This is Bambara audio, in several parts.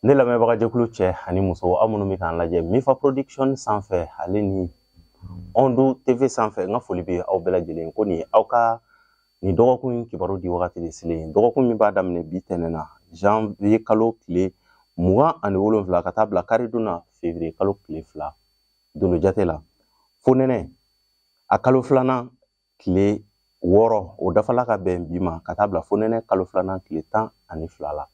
Ne lamɛnbagajɛkulu cɛ ani muso, aw minnu bɛ k'an lajɛ Mifa Production sanfɛ ale ni Ondo TV sanfɛ, n ka foli bɛ aw bɛɛ lajɛlen. Ko nin ye aw ka nin dɔgɔkun in kibaru di wagati de selen ye. Dɔgɔkun min b'a daminɛ bi tɛnɛn na, janvier kalo tile 27, ka taa bila karidon na, février kalo tile 2, dolo jate la fonɛnɛ a kalo filanan tile 6, o dafala ka bɛn bi ma, ka taa bila fonɛnɛ kalo filanan tile 12 la.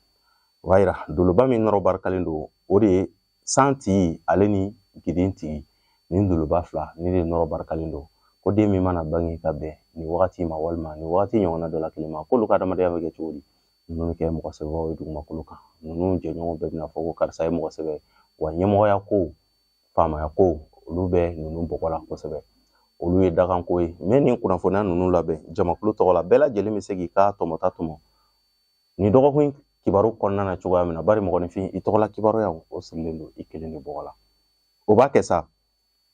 O b'a yira doloba min nɔrɔ barikalen don, o de ye san tigi ale ni gidin tigi. Nin doloba fila nin de nɔrɔ barikalen don, ko den min mana bange ka bɛn nin wagati ma walima nin wagati ɲɔgɔnna dɔ la kelen ma, k'olu ka adamadenya bɛ kɛ cogo di? Ninnu bɛ kɛ mɔgɔ sɛbɛbaw ye dugumakolo kan. Ninnu jɛɲɔgɔn bɛɛ bɛna fɔ ko karisa ye mɔgɔ sɛbɛ ye. Wa ɲɛmɔgɔya ko, faamaya ko, olu bɛ ninnu bɔgɔ la kosɛbɛ. Olu ye dakanko ye. N bɛ nin kunnafoniya ninnu labɛn jamakulu tɔgɔ la. Bɛɛ lajɛlen bɛ se k'i ka tɔmɔta tɔmɔ nin dɔgɔkun kibaru kɔnɔna na cogoya min na, bari mɔgɔninfin i tɔgɔla kibaruyaw o sirilen don i kelen de bɔgɔ la. O b'a kɛ sa,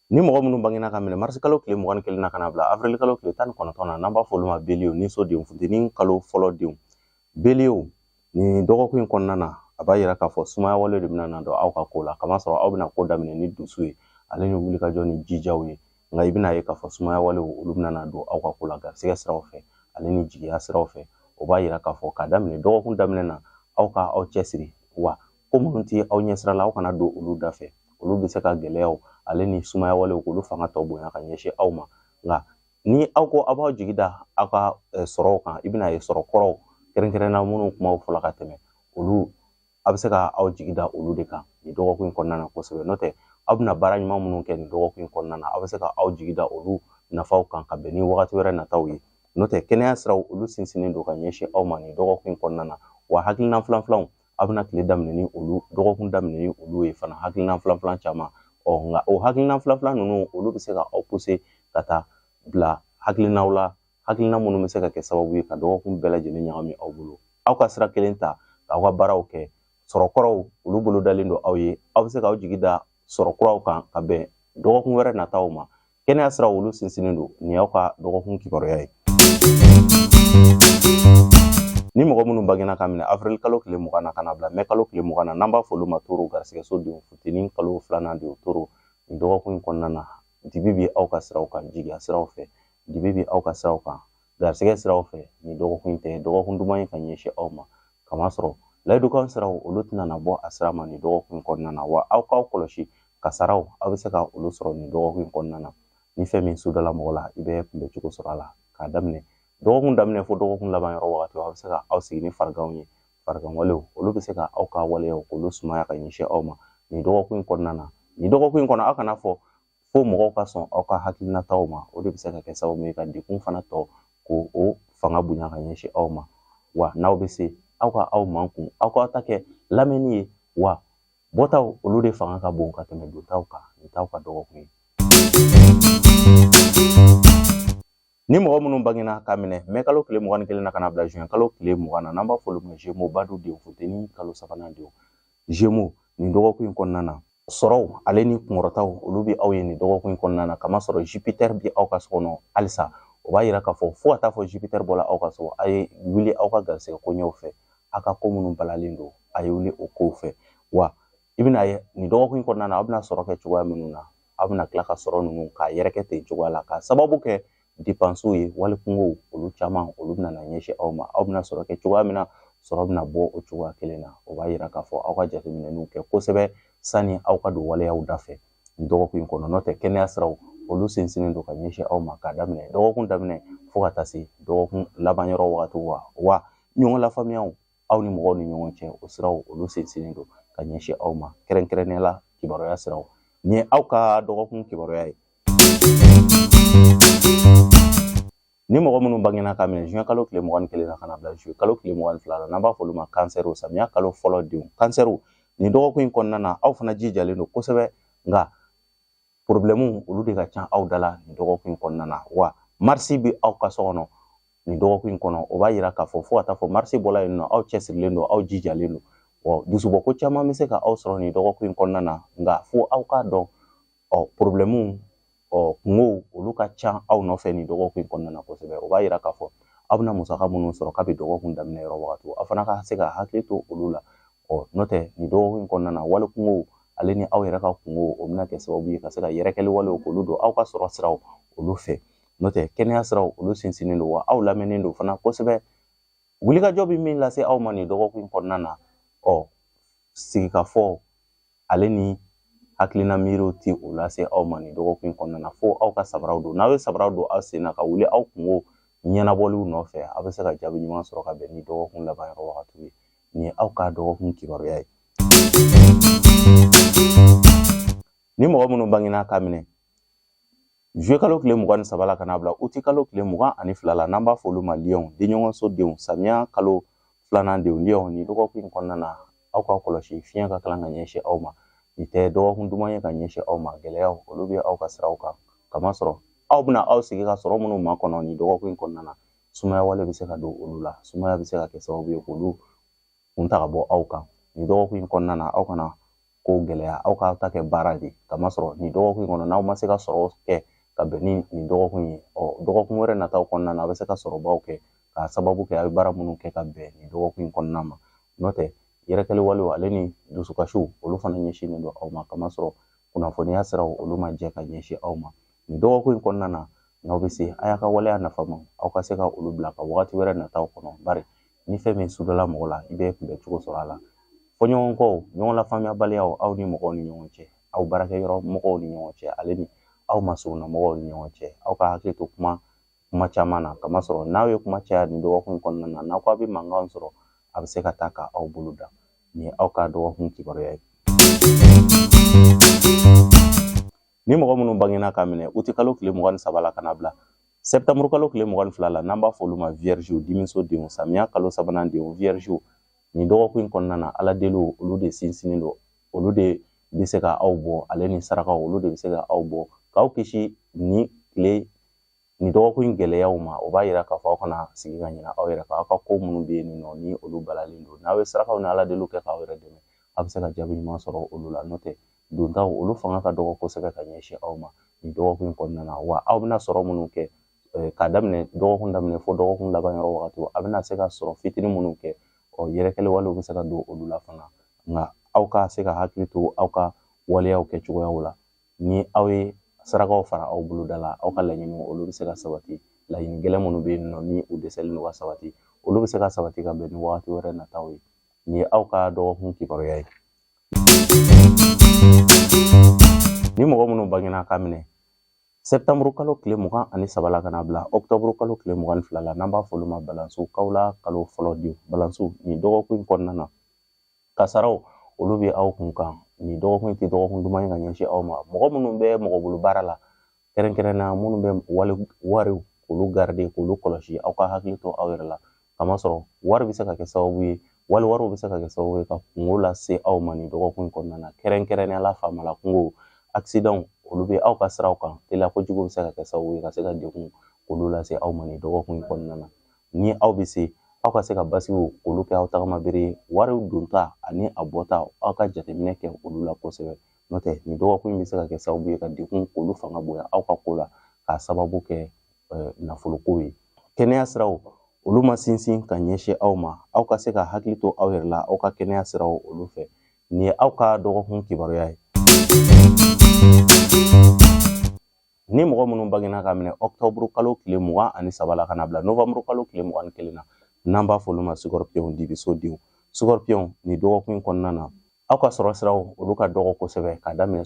ni mɔgɔ minnu bangena ka minɛ marisi kalo tile 21 na ka na bila avril kalo tile 19 na, n'an b'a fɔ olu ma beliyew, ni so denw, funteni kalo fɔlɔ denw, beliyew, nin dɔgɔkun in kɔnɔna na, a b'a yira k'a fɔ sumaya wale de bɛna na don aw ka ko la, kamasɔrɔ aw bɛna ko daminɛ ni dusu ye ale ni wulikajɔ ni jijaw ye. Nka i bɛna ye k'a fɔ sumaya walew olu bɛna na don aw ka ko la garisɛgɛ siraw fɛ ale ni jigiya siraw fɛ. O b'a yira k'a fɔ k'a daminɛ dɔgɔkun daminɛ na, aw ka aw cɛsiri, wa ko minnu tɛ aw ɲɛsira la, aw kana don olu da fɛ. Olu bɛ se ka gɛlɛyaw ale ni sumaya walew k'olu fanga tɔ bonya ka ɲɛsin aw ma. Nka ni aw ko aw b'aw jigi da aw ka sɔrɔw kan, i bɛna ye sɔrɔ kɔrɔw kɛrɛnkɛrɛnnenya minnu kumaw fɔla ka tɛmɛ, olu a bɛ se ka aw jigi da olu de kan nin dɔgɔkun in kɔnɔna na kosɛbɛ. N'o tɛ, aw bɛna baara ɲuman minnu kɛ nin dɔgɔkun in kɔnɔna na, aw bɛ se ka aw jigi da olu nafaw kan ka bɛn ni wagati wɛrɛ nataw ye. N'o tɛ, kɛnɛya siraw olu sinsinnen don ka ɲɛsin aw ma nin dɔgɔkun in kɔnɔna na. Wa hakilina filan-filanw, aw bɛna tile daminɛ ni olu, dɔgɔkun daminɛ ni olu ye fana, hakilina filan-filan caman. Nka o hakilina filan-filan ninnu, olu bɛ se ka aw pousser ka taa bila hakilinaw la, hakilina minnu bɛ se ka kɛ sababu ye ka dɔgɔkun bɛɛ lajɛlen ɲagami aw bolo. Aw ka sira kelen ta k'aw ka baaraw kɛ. Sɔrɔ kɔrɔw olu bolo dalen don aw ye, aw bɛ se k'aw jigi da sɔrɔ kuraw kan ka bɛn dɔgɔkun wɛrɛ nataw ma. Kɛnɛya siraw olu sinsinnen don. Nin y'aw ka dɔgɔkun kibaruya ye. Ni mɔgɔ minnu bangena ka minɛ avril kalo tile 20 na ka na bila mɛ kalo tile 20 na, n'an b'a fɔ olu ma toro, garisɛgɛso denw, funteni kalo filanan denw, toro, nin dɔgɔkun in kɔnɔna na, dibi bɛ aw ka siraw kan, jigiya siraw fɛ, dibi bɛ aw ka siraw kan, garisɛgɛ siraw fɛ. Nin dɔgɔkun in tɛ dɔgɔkun duman ye ka ɲɛsin aw ma, kamasɔrɔ layidukan siraw olu tɛna na bɔ a sira ma nin dɔgɔkun in kɔnɔna na. Wa aw k'aw kɔlɔsi, kasaraw aw bɛ se ka olu sɔrɔ nin dɔgɔkun in kɔnɔna na. Ni fɛn min sudala mɔgɔ la, i bɛ kunbɛ cogo sɔrɔ a la. K'a daminɛ dɔgɔkun daminɛ fo dɔgɔkun laban yɔrɔ wagati, aw bɛ se ka aw sigi ni fariganw ye. Farigan walew olu bɛ se ka aw ka waleyaw k'olu sumaya ka ɲɛsin aw ma nin dɔgɔkun in kɔnɔna na. Nin dɔgɔkun in kɔnɔ, aw kana fɔ fo mɔgɔw ka sɔn aw ka hakilinataw ma. O de bɛ se ka kɛ sababu ye ka degun fana tɔ k'o o fanga bonya ka ɲɛsin aw ma. Wa n'aw bɛ se, aw ka aw mankun, aw k'aw ta kɛ lamɛnni ye, wa bɔtaw olu de fanga ka bon ka tɛmɛ dontaw kan. Nin t'aw ka dɔgɔkun ye. Ni mɔgɔ minnu bangena ka minɛ mɛ kalo tile 21 na ka na bila juin kalo tile 20 na, n'an b'a fɔ olu ma Gémeaux, badu denw, funteni kalo sabanan denw, Gémeaux, nin dɔgɔkun in kɔnɔna na, sɔrɔw ale ni kunkɔrɔtaw olu bɛ aw ye nin dɔgɔkun in kɔnɔna na, kamasɔrɔ Jupiter bɛ aw ka so kɔnɔ halisa. O b'a yira k'a fɔ fo ka taa fɔ Jupiter bɔla aw ka so, a ye wuli aw ka garisɛgɛ koɲɛw fɛ, aw ka ko minnu balalen don, a ye wuli o kow fɛ. Wa i bɛna ye nin dɔgɔkun in kɔnɔna na, aw bɛna sɔrɔ kɛ cogoya minnu na, aw bɛna tila ka sɔrɔ ninnu k'a yɛrɛkɛ ten cogoya la, k'a sababu kɛ depansiw ye, wali kungow olu caman olu bɛna na ɲɛsin aw ma. Aw bɛna sɔrɔ kɛ cogoya min na, sɔrɔ bɛna bɔ o cogoya kelen na. O b'a yira k'a fɔ aw ka jateminɛniw kɛ kosɛbɛ sani aw ka don waleyaw da fɛ nin dɔgɔkun in kɔnɔ. N'o tɛ, kɛnɛya siraw olu sinsinnen don ka ɲɛsin aw ma k'a daminɛ dɔgɔkun daminɛ fo ka taa se dɔgɔkun laban yɔrɔ wagatiw. Wa ɲɔgɔn lafaamuyaw aw ni mɔgɔw ni ɲɔgɔn cɛ, o siraw olu sinsinnen don ka ɲɛsin aw ma, kɛrɛnkɛrɛnnenya la kibaruya siraw. Nin ye aw ka dɔgɔkun kibaruya ye. Ni mɔgɔ minnu bangena ka minɛ juin kalo tile 21 na ka na bila juillet kalo tile 22 la, n'an b'a fɔ olu ma kansɛriw, samiya kalo fɔlɔ denw, kansɛriw, nin dɔgɔkun in kɔnɔna na, aw fana jijalen don kosɛbɛ, nka porobilɛmu olu de ka ca aw da la nin dɔgɔkun in kɔnɔna na. Wa marisi bɛ aw ka so kɔnɔ nin dɔgɔkun in kɔnɔ. O b'a yira k'a fɔ fo ka taa fɔ marisi bɔla yen nɔ, aw cɛsirilen don, aw jijalen don. Wa dusubɔko caman bɛ se ka aw sɔrɔ nin dɔgɔkun in kɔnɔna na, nka fo aw k'a dɔn, porobilɛmu, kungow olu ka ca aw nɔfɛ nin dɔgɔkun in kɔnɔna na kosɛbɛ. O b'a yira k'a fɔ aw bɛna musaka minnu sɔrɔ kabi dɔgɔkun daminɛ yɔrɔ wagati, aw fana ka se ka hakili to olu la. Ɔ n'o tɛ nin dɔgɔkun in kɔnɔna na, wali kungow ale ni aw yɛrɛ ka kungo, o bɛna kɛ sababu ye ka se ka yɛrɛkɛli walew k'olu don aw ka sɔrɔ siraw olu fɛ. N'o tɛ kɛnɛya siraw olu sinsinnen don, wa aw lamɛnnen don fana kosɛbɛ. Wulikajɔ bɛ min lase aw ma nin dɔgɔkun in kɔnɔna na, ɔ sigikafɔ ale ni hakilina miiriw ti o lase aw ma nin dɔgɔkun in kɔnɔna na, fo aw ka sabaraw don. N'aw ye sabaraw don aw sen na ka wuli aw kungo ɲɛnabɔliw nɔfɛ, aw bɛ se ka jaabi ɲuman sɔrɔ ka bɛn ni dɔgɔkun laban yɔrɔ wagatiw ye. Nin ye aw ka dɔgɔkun kibaruya ye. Ni mɔgɔ minnu bangena k'a minɛ juillet kalo tile 23 la ka n'a bila uti kalo tile 22 la, n'an b'a fɔ olu ma liyɔn, denɲɔgɔnso denw, samiya kalo filanan denw, liyɔn, nin dɔgɔkun in kɔnɔna na, aw ka kɔlɔsi fiɲɛ ka kalan ka ɲɛsin aw ma. Nin tɛ dɔgɔkun duman ye ka ɲɛsin aw ma. Gɛlɛyaw olu bɛ aw ka siraw kan, kamasɔrɔ aw bɛna aw sigi ka sɔrɔ minnu makɔnɔ nin dɔgɔkun in kɔnɔna na, sumaya wale bɛ se ka don olu la. Sumaya bɛ se ka kɛ sababu ye k'olu kun ta ka bɔ aw kan nin dɔgɔkun in kɔnɔna na. Aw kana ko gɛlɛya, aw k'aw ta kɛ baara de, kamasɔrɔ nin dɔgɔkun in kɔnɔ, n'aw ma se ka sɔrɔ kɛ ka bɛn ni nin dɔgɔkun ye, ɔ dɔgɔkun wɛrɛ nataw kɔnɔna na, a bɛ se ka sɔrɔbaw kɛ k'a sababu kɛ a bɛ baara minnu kɛ ka bɛn nin dɔgɔkun in kɔnɔna ma. N'o tɛ yɛrɛkɛli walew ale ni dusukasiw olu fana ɲɛsinnen don aw ma, kamasɔrɔ kunnafoniya siraw olu ma jɛ ka ɲɛsin aw ma nin dɔgɔkun in kɔnɔna na. N'aw bɛ se, a y'a ka waleya nafama, aw ka se ka olu bila ka wagati wɛrɛ nataw kɔnɔ, bari ni fɛn min sudala mɔgɔ la, i bɛ kunbɛ cogo sɔrɔ a la. Fɔɲɔgɔnkɔw, ɲɔgɔn lafaamuyabaliyaw aw ni mɔgɔw ni ɲɔgɔn cɛ, aw baarakɛyɔrɔ mɔgɔw ni ɲɔgɔn cɛ, ale ni aw masurunna mɔgɔw ni ɲɔgɔn cɛ, aw ka hakili to kuma caman na, kamasɔrɔ n'aw ye kuma caya nin dɔgɔkun in kɔnɔna na, n'aw ko aw bɛ mankan sɔrɔ, a bɛ se ka taa ka aw bolo da. Nin ye aw ka dɔgɔkun kibaruya ye. Ni mɔgɔ minnu bangena k'a minɛ uti kalo tile 23 la ka n'a bila sɛptanburu kalo tile 22 la, n'an b'a fɔ olu ma vierge, dimiso denw, samiya kalo sabanan denw, vierge, nin dɔgɔkun in kɔnɔna na, ala deliw olu de sinsinnen don, olu de bɛ se ka aw bɔ, ale ni sarakaw olu de bɛ se ka aw bɔ k'aw kisi ni tile nin dɔgɔkun in gɛlɛyaw ma. O b'a yira k'a fɔ aw kana sigi ka ɲinɛ aw yɛrɛ kan. Aw ka ko minnu bɛ yen nɔ, ni olu balalen don, n'aw ye sarakaw ni ala deliw kɛ k'aw yɛrɛ dɛmɛ, aw bɛ se ka jaabi ɲuman sɔrɔ olu la. N'o tɛ dontaw olu fanga ka dɔgɔ kosɛbɛ ka ɲɛsin aw ma nin dɔgɔkun in kɔnɔna na. Wa aw bɛna sɔrɔ minnu kɛ k'a daminɛ dɔgɔkun daminɛ fo dɔgɔkun laban yɔrɔ wagati, a bɛna se ka sɔrɔ fitinin minnu kɛ, ɔ yɛrɛkɛli walew bɛ se ka don olu la fana. Nka aw ka se ka hakili to aw ka waleyaw kɛcogoyaw la. Ni aw ye sarakaw fara aw boloda la, aw ka laɲiniw olu bɛ se ka sabati. Laɲini gɛlɛn minnu bɛ yen nɔ, ni u dɛsɛlen don ka sabati, olu bɛ se ka sabati ka bɛn ni wagati wɛrɛ nataw ye. Nin ye aw ka dɔgɔkun kibaruya ye. Ni mɔgɔ minnu bangena k'a minɛ sɛptanburu kalo tile 23 la ka n'a bila ɔkutɔburu kalo tile 22 la, n'an b'a fɔ olu ma balansiw, kawula kalo fɔlɔ denw, balansiw, nin dɔgɔkun in kɔnɔna na, kasaraw olu bɛ aw kun kan. Nin dɔgɔkun in tɛ dɔgɔkun duman ye ka ɲɛsin aw ma. Mɔgɔ minnu bɛ mɔgɔ bolo baara la, kɛrɛnkɛrɛnnenya minnu bɛ wali wariw k'olu garder, k'olu kɔlɔsi, aw ka hakili to aw yɛrɛ la, kamasɔrɔ wari bɛ se ka kɛ sababu ye, wali wariw bɛ se ka kɛ sababu ye ka kungo lase aw ma nin dɔgɔkun in kɔnɔna na. Kɛrɛnkɛrɛnnenya la, faamala kungo, accident olu bɛ aw ka siraw kan. Teliya kojugu bɛ se ka kɛ sababu ye ka se ka degun k'olu lase aw ma nin dɔgɔkun in kɔnɔna na. Ni aw bɛ se, aw ka se ka basigiw olu kɛ aw tagama bere ye. Wariw donta ani a bɔta, aw ka jateminɛ kɛ olu la kosɛbɛ. N'o tɛ nin dɔgɔkun in bɛ se ka kɛ sababu ye ka degun k'olu fanga bonya aw ka ko la k'a sababu kɛ nafoloko ye. Kɛnɛya siraw olu ma sinsin ka ɲɛsin aw ma. Aw ka se ka hakili to aw yɛrɛ la aw ka kɛnɛya siraw olu fɛ. Nin ye aw ka dɔgɔkun kibaruya ye. Ni mɔgɔ minnu bangena ka minɛ ɔkutɔburu kalo tile 23 la ka na bila novanburu kalo tile 21 na, n'an b'a fɔ olu ma scorpion, dibiso denw, scorpion, nin dɔgɔkun in kɔnɔna na, aw ka sɔrɔ siraw olu ka dɔgɔ kosɛbɛ. K'a daminɛ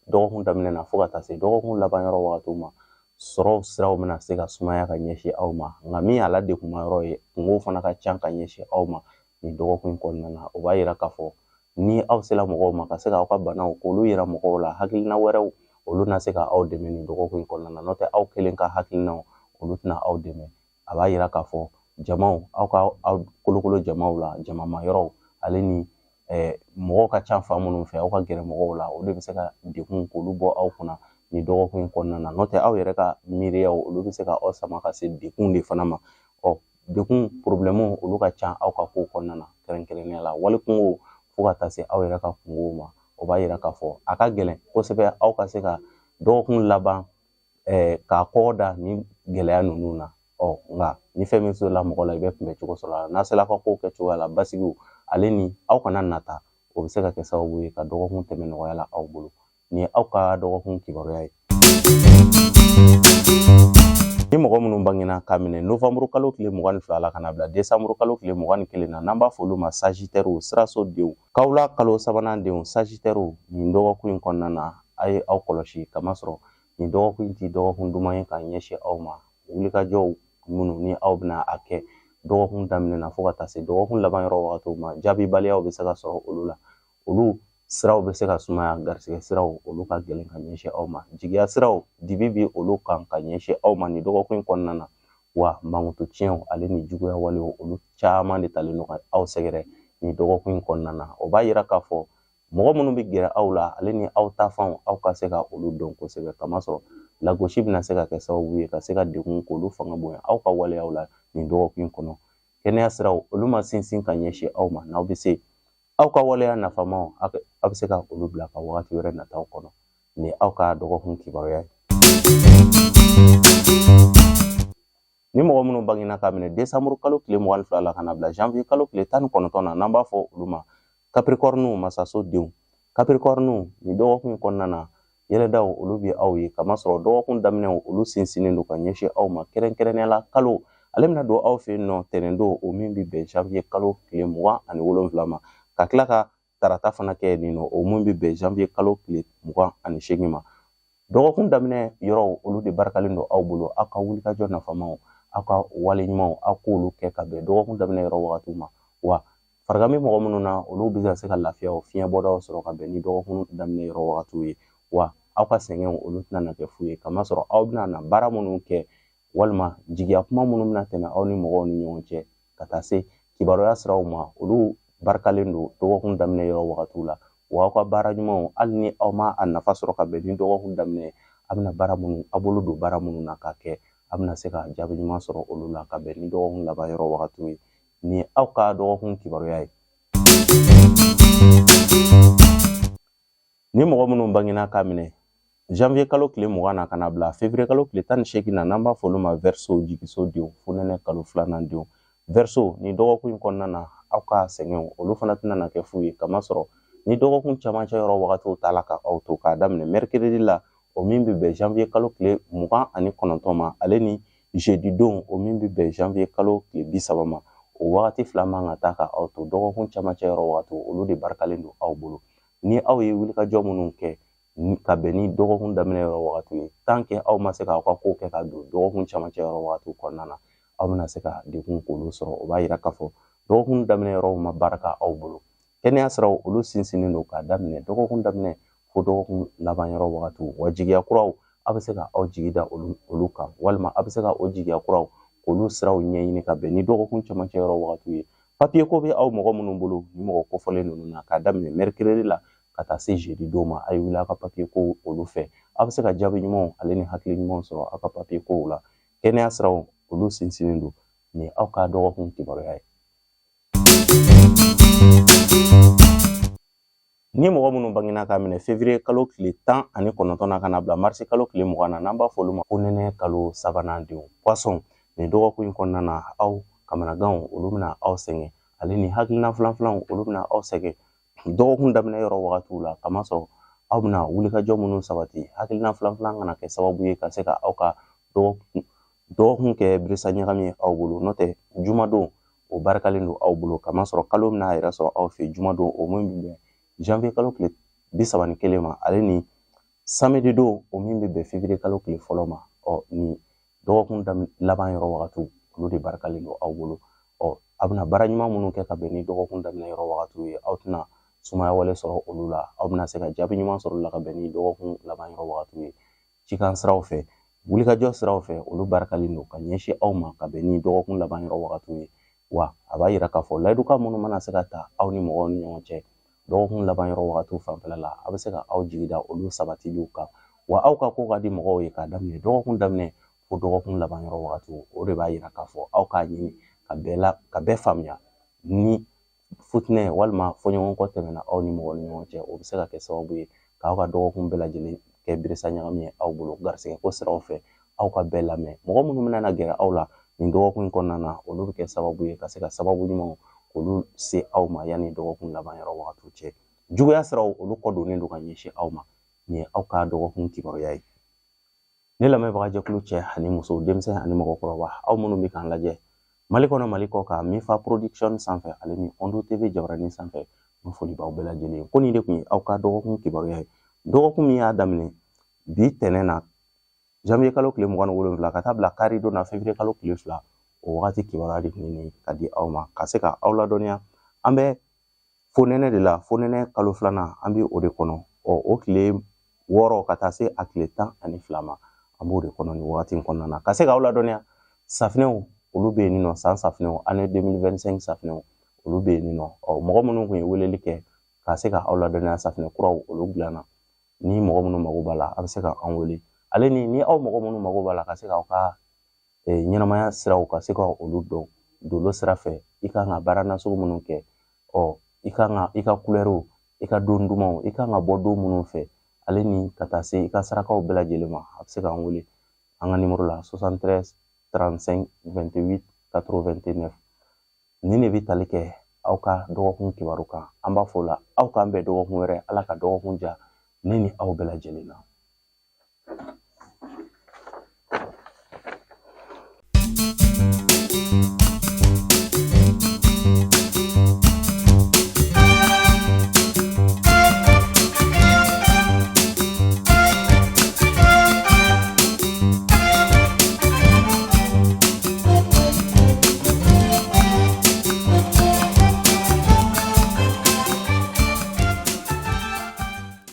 dɔgɔkun daminɛ na fo ka taa se dɔgɔkun laban yɔrɔ wagatiw ma, sɔrɔ siraw bɛna se ka sumaya ka ɲɛsin aw ma. Nka min y'a la degunma yɔrɔ ye, kungow fana ka ca ka ɲɛsin aw ma nin dɔgɔkun in kɔnɔna na. O b'a yira k'a fɔ ni aw sera mɔgɔw ma ka se k'aw ka banaw k'olu yira mɔgɔw la, hakilina wɛrɛw olu na se ka aw dɛmɛ nin dɔgɔkun in kɔnɔna na. N'o tɛ aw kelen ka hakilinaw olu tɛna aw dɛmɛ. A b'a yira k'a fɔ jamaw, aw ka aw kolokolo jamaw la, jamama yɔrɔw ale ni mɔgɔw ka ca fan minnu fɛ, aw ka gɛrɛ mɔgɔw la, o de bɛ se ka degun k'olu bɔ aw kunna nin dɔgɔkun in kɔnɔna na. N'o tɛ aw yɛrɛ ka miiriyaw olu bɛ se ka aw sama ka se degun de fana ma. Ɔ degun problème olu ka ca aw ka kow kɔnɔna na, kɛrɛnkɛrɛnnenya la wali kungo fo ka taa se aw yɛrɛ ka kungow ma. O b'a yira k'a fɔ a ka gɛlɛn kosɛbɛ aw ka se ka dɔgɔkun laban k'a kɔgɔ da ni gɛlɛya ninnu na. Ɔ nka ni fɛn min sɔrɔla mɔgɔ la, i bɛ kunbɛ cogo sɔrɔ a la. N'a sera ka kow kɛ cogoya la, basigiw Ale ni aw kana nata, o bɛ se ka kɛ sababu ye ka dɔgɔkun tɛmɛ nɔgɔya la aw bolo. Nin ye aw ka dɔgɔkun kibaruya ye. Ni mɔgɔ minnu bangena k'a minɛ novanburu kalo tile 22 la ka na bila desanburu kalo tile 21 na, n'an b'a fɔ olu ma Sagittaire, siraso denw, kawula kalo sabanan denw, Sagittaire, nin dɔgɔkun in kɔnɔna na, a ye aw kɔlɔsi, kamasɔrɔ nin dɔgɔkun in ti dɔgɔkun duman ye ka ɲɛsin aw ma. Wulikajɔw minnu ni aw bɛna a kɛ dɔgɔkun daminɛ na fo ka taa se dɔgɔkun laban yɔrɔ wagatiw ma, jaabibaliyaw bɛ se ka sɔrɔ olu la. Olu siraw bɛ se ka sumaya, garisɛgɛ siraw olu ka gɛlɛn ka ɲɛsin aw ma, jigiya siraw dibi bɛ olu kan ka ɲɛsin aw ma nin dɔgɔkun in kɔnɔna na. Wa mankutu tiɲɛw ale ni juguya walew olu caman de talen don ka aw sɛgɛrɛ nin dɔgɔkun in kɔnɔna na. O b'a yira k'a fɔ mɔgɔ minnu bɛ gɛrɛ aw la ale ni aw tafanw, aw ka se ka olu dɔn kosɛbɛ, kamasɔrɔ lagosi bɛna se ka kɛ sababu ye ka se ka degun k'olu fanga bonya aw ka waleyaw la nin dɔgɔkun in kɔnɔ. Kɛnɛya siraw olu ma sinsin ka ɲɛsin aw ma, n'aw bɛ se aw ka waleya nafamaw, aw bɛ se ka olu bila ka wagati wɛrɛ nataw kɔnɔ. Nin ye aw ka dɔgɔkun kibaruya ye. Ni mɔgɔ minnu bangena k'a minɛ desanburu kalo tile 22 la ka na bila janvier kalo tile 19 na, n'an b'a fɔ olu ma Capricorne, masaso denw, Capricorne, nin dɔgɔkun in kɔnɔna na, yɛlɛdaw olu bɛ aw ye, kamasɔrɔ dɔgɔkun daminɛw olu sinsinnen don ka ɲɛsin aw ma. Kɛrɛnkɛrɛnnenya la, kalo ale bɛna don aw fɛ yen nɔ tɛnɛndon, o min bɛ bɛn janvier kalo tile 27 ma, ka tila ka tarata fana kɛ nin nɔ, o min bɛ bɛn janvier kalo tile 28 ma. Dɔgɔkun daminɛ yɔrɔw olu de barikalen don aw bolo. Aw ka wulikajɔ nafamaw, aw ka wale ɲumanw, aw k'olu kɛ ka bɛn dɔgɔkun daminɛ yɔrɔ wagatiw ma. Wa farigan bɛ mɔgɔ minnu na, olu bɛ ka se ka lafiya o fiɲɛ bɔdaw sɔrɔ ka bɛn ni dɔgɔkun daminɛ yɔrɔ wagatiw ye. Wa aw ka sɛgɛnw olu tɛna na kɛ fu ye, kamasɔrɔ aw bɛna na baara minnu kɛ walima jigiya kuma minnu bɛna tɛmɛ aw ni mɔgɔw ni ɲɔgɔn cɛ ka taa se kibaruya siraw ma, olu barikalen don dɔgɔkun daminɛ yɔrɔ wagatiw la. Wa aw ka baara ɲumanw, hali ni aw ma a nafa sɔrɔ ka bɛn ni dɔgɔkun daminɛ ye, a bɛna baara minnu, aw bolo don baara minnu na k'a kɛ, a bɛna se ka jaabi ɲuman sɔrɔ olu la ka bɛn ni dɔgɔkun laban yɔrɔ wagatiw ye. Nin ye aw ka dɔgɔkun kibaruya ye. Ni mɔgɔ minnu bangena k'a minɛ janvier kalo tile 20 na ka na bila février kalo tile 18 na, n'an b'a fɔ olu ma Verseau, jigiso denw, fonɛnɛ kalo filanan denw, Verseau, ni dɔgɔkun in kɔnɔna na, aw ka sɛgɛnw olu fana tɛna na kɛ fu ye, kamasɔrɔ ni dɔgɔkun camancɛ yɔrɔ wagatiw t'a la ka aw to k'a daminɛ mercredi la, o min bɛ bɛn janvier kalo tile 29 ma, ale ni jeudi don, o min bɛ bɛn janvier kalo tile 30 ma, o wagati fila man ka taa ka aw to dɔgɔkun camancɛ yɔrɔ wagatiw, olu de barikalen don aw bolo. Ni aw ye wulikajɔ minnu kɛ ka bɛn ni dɔgɔkun daminɛ yɔrɔ wagatiw ye, tant que aw ma se k'aw ka kow kɛ ka don dɔgɔkun camancɛ yɔrɔ wagatiw kɔnɔna na, aw bɛna se ka degun k'olu sɔrɔ. O b'a yira k'a fɔ dɔgɔkun daminɛ yɔrɔw ma barika aw bolo. Kɛnɛya siraw olu sinsinnen don k'a daminɛ dɔgɔkun daminɛ fo dɔgɔkun laban yɔrɔ wagatiw. Wa jigiya kuraw, aw bɛ se ka aw jigi da olu kan, walima aw bɛ se ka o jigiya kuraw k'olu siraw ɲɛɲini ka bɛn ni dɔgɔkun camancɛ yɔrɔ wagatiw ye. Papiye ko bɛ aw mɔgɔ minnu bolo ni mɔgɔ kofɔlen ninnu na, k'a daminɛ mercredi la ka taa se jeudi don ma, a ye wuli aw ka papiye ko olu fɛ. Aw bɛ se ka jaabi ɲumanw ale ni hakili ɲumanw sɔrɔ aw ka papiye kow la. Kɛnɛya siraw olu sinsinnen don. Nin ye aw ka dɔgɔkun kibaruya ye. Ni mɔgɔ minnu bangena k'a minɛ février kalo tile 19 na ka na bila mars kalo tile 20 na, n'an b'a fɔ olu ma fonɛnɛ kalo sabanan denw, poisson, nin dɔgɔkun in kɔnɔna na, aw kamanaganw olu bɛna aw sɛgɛn, ale ni hakilina filan-filanw olu bɛna aw sɛgɛn dɔgɔkun daminɛ yɔrɔ wagatiw la, kamasɔrɔ aw bɛna wulikajɔ minnu sabati, hakilina filan-filan kana kɛ sababu ye ka se ka aw ka dɔgɔkun kɛ birisa ɲagami ye aw bolo. N'o tɛ, jumadon o barikalen don aw bolo, kamasɔrɔ kalo bɛna a yɛrɛ sɔrɔ aw fɛ jumadon, o min bɛ bɛn janvier kalo tile 31 ma, ale ni samedi don, o min bɛ bɛn février kalo tile fɔlɔ ma. Nin dɔgɔkun laban yɔrɔ wagatiw olu de barikalen don aw bolo. A bɛna baara ɲuman minnu kɛ ka bɛn ni dɔgɔkun daminɛ yɔrɔ wagatiw ye, aw tɛna sumaya wale sɔrɔ olu la, aw bɛna se ka jaabi ɲuman sɔrɔ olu la ka bɛn ni dɔgɔkun laban yɔrɔ wagatiw ye. Cikan siraw fɛ, wulikajɔ siraw fɛ, olu barikalen don ka ɲɛsin aw ma ka bɛn ni dɔgɔkun laban yɔrɔ wagatiw ye. Wa a b'a yira k'a fɔ layidukan minnu mana se ka ta aw ni mɔgɔw ni ɲɔgɔn cɛ dɔgɔkun laban yɔrɔ wagatiw fanfɛla la, aw bɛ se ka aw jigi da olu sabatiliw kan. Wa aw ka ko ka di mɔgɔw ye k'a daminɛ dɔgɔkun daminɛ fo dɔgɔkun laban yɔrɔ wagatiw. O de b'a yira k'a fɔ aw k'a ɲini ka bɛɛ faamuya. Ni futinɛ walima fɔɲɔgɔnkɔ tɛmɛna aw ni mɔgɔw ni ɲɔgɔn cɛ, o bɛ se ka kɛ sababu ye k'aw ka dɔgɔkun bɛɛ lajɛlen kɛ birisa ɲagami ye aw bolo. Garisɛgɛ ko siraw fɛ, aw ka bɛɛ lamɛn. Mɔgɔ minnu bɛna na gɛrɛ aw la nin dɔgɔkun in kɔnɔna na, olu bɛ kɛ sababu ye ka se ka sababu ɲumanw k'olu se aw ma yanni dɔgɔkun laban yɔrɔ wagatiw cɛ. Juguya siraw olu kɔ donnen don ka ɲɛsin aw ma. Nin ye aw ka dɔgɔkun kibaruya ye. Ne lamɛnbagajɛkulu cɛ ani muso, denmisɛn ani mɔgɔkɔrɔba, aw minnu bɛ k'an lajɛ Mali kɔnɔ, Mali kɔ kan, Mifa Production sanfɛ ale ni Ondo TV jabaranin sanfɛ, n foli b'aw bɛɛ lajɛlen ye. Ko nin de tun ye aw ka dɔgɔkun kibaruya ye, dɔgɔkun min y'a daminɛ bi tɛnɛn na, janvier kalo tile 27, ka taa bila kari don na, février kalo tile 2. O wagati kibaruya de tun ye nin ka di aw ma, ka se ka aw ladɔnniya. An bɛ fonɛnɛ de la, fonɛnɛ kalo filanan, an bɛ o de kɔnɔ. Ɔ o tile 6 ka taa se a tile 12 ma, an b'o de kɔnɔ nin wagati in kɔnɔna na, ka se k'aw ladɔnniya. Safinɛw olu bɛ yen nɔ, san safinɛw, année 2025 safinɛw olu bɛ yen nɔ. Ɔ mɔgɔ minnu tun ye weleli kɛ ka se ka aw ladɔnniya, safinɛ kuraw olu dilanna. Ni mɔgɔ minnu mago b'a la, a bɛ se ka an wele. Ale ni aw mɔgɔ minnu mago b'a la ka se k'aw ka ɲɛnamaya siraw ka se ka olu dɔn dolo sira fɛ, i kan ka baara nasugu minnu kɛ, ɔ i kan ka i ka kulɛriw, i ka don dumanw, i kan ka bɔ don minnu fɛ, ale ni ka taa se i ka sarakaw bɛɛ lajɛlen ma, a bɛ se k'an wele an ka nimoro la 73 35 28 89. Nin de bɛ tali kɛ aw ka dɔgɔkun kibaru kan. An b'a fɔ o la aw k'an bɛn dɔgɔkun wɛrɛ. Ala ka dɔgɔkun diya ne ni aw bɛɛ lajɛlen na.